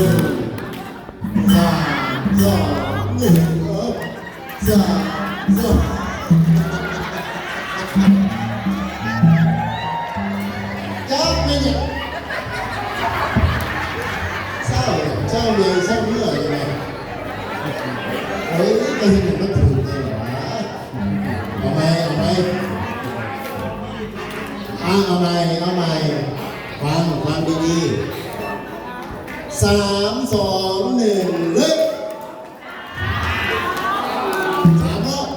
ສາມ ສອງ ໜຶ່ງ ເອີ ສາມ ສອງ ຈັບແມ່ນຫຍັງ ເຊົາ ເຊົາເມື່ອຍ ເຊົາເມື່ອຍ ເອີຍ ກໍເຮັດໃຫ້ມັນຖືກແນ່ຫວາ. ເອົາໃໝ່ ເອົາໃໝ່ ອ່າ ເອົາໃໝ່ ເອົາໃໝ່ ຟັງ ຟັງດີໆ ສາມ ສອງ ໜຶ່ງ ເລີ່ມ ສາມ ເນາະ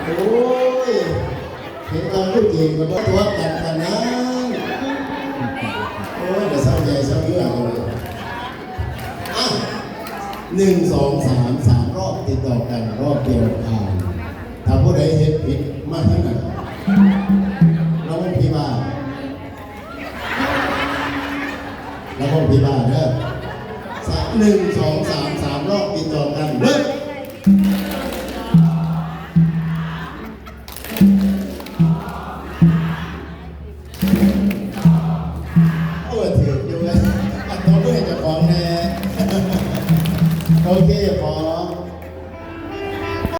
ໂອ້ຍ ເຫັນວ່າຜູ້ເກັ່ງກໍບໍ່ຕົວະກັນປານນັ້ນ. ໂອ້ຍ ດຽວເຊົາໃຫຍ່ເຊົາເຍືອເລີຍ. ອ່ະ ໜຶ່ງ ສອງ ສາມ ສາມ ຮອບຕິດຕໍ່ກັນ ຮອບດຽວຜ່ານ